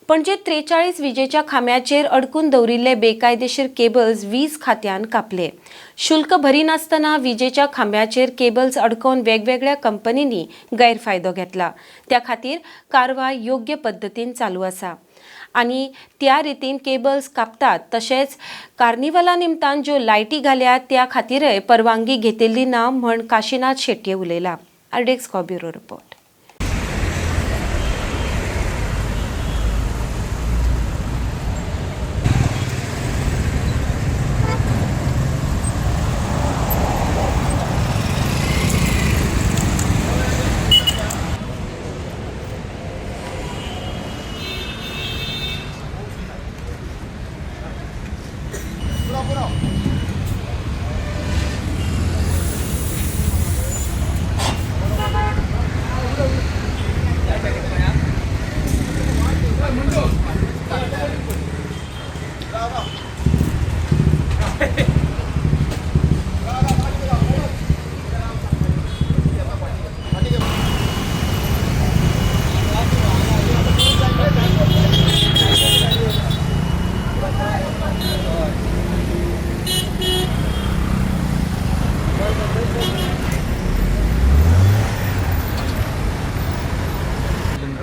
पणजे 43 विजेच्या खांब्याचेर अडकून दवरिल्ले बेकायदेशीर केबल्स वीज खात्यान कापले. शुल्क भरिनासतना विजेच्या खांब्याचेर केबल्स अडकोवन वेगवेगळ्या कंपनींनी गैरफायदो घेतला. त्या खातीर कारवाय योग्य पद्दतीन चालू आसा आनी त्या रितीन केबल्स कापतात. तशेंच कार्निवला निमतान ज्यो लायटी घाल्यात त्या खातीरय परवानगी घेतिल्ली ना म्हण काशीनाथ शेट्ये उलयला. RDX bureau report.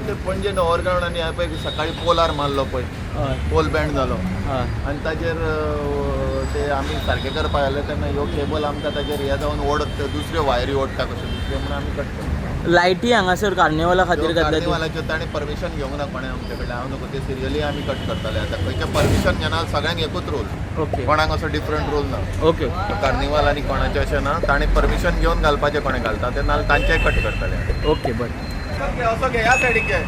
ते पणजे ओवरग्राउंड आनी पळय सकाळी पोलार मारलो पळय, पोल बँड जालो आनी ताजेर ते आमी सारकें करपाक घाले तेन्ना ह्यो केबल आमकां ताजेर हे जावन ओडत दुसऱ्यो वायरी ओडटा कश्यो दुसऱ्यो म्हणून आमी कट करता. लायटी हांगासर कार्निवला खातीर घातल्या. कार्निवालाच्यो ताणें परमिशन घेवंक ना कोणें आमचे कडल्यान. हांव न्हू ते सिरियली आमी कट करताले. आतां खंयचें परमिशन घेना, सगळ्यांक एकूच रूल. कोणाक असो डिफरंट रूल ना. कार्निवाल आनी कोणाचें अशें ना, ताणें परमिशन घेवन घालपाचें कोणें घालता ते, नाल्यार तांचें कट करताले. ओके, बरें. असो घे, ह्या सायडीक घे.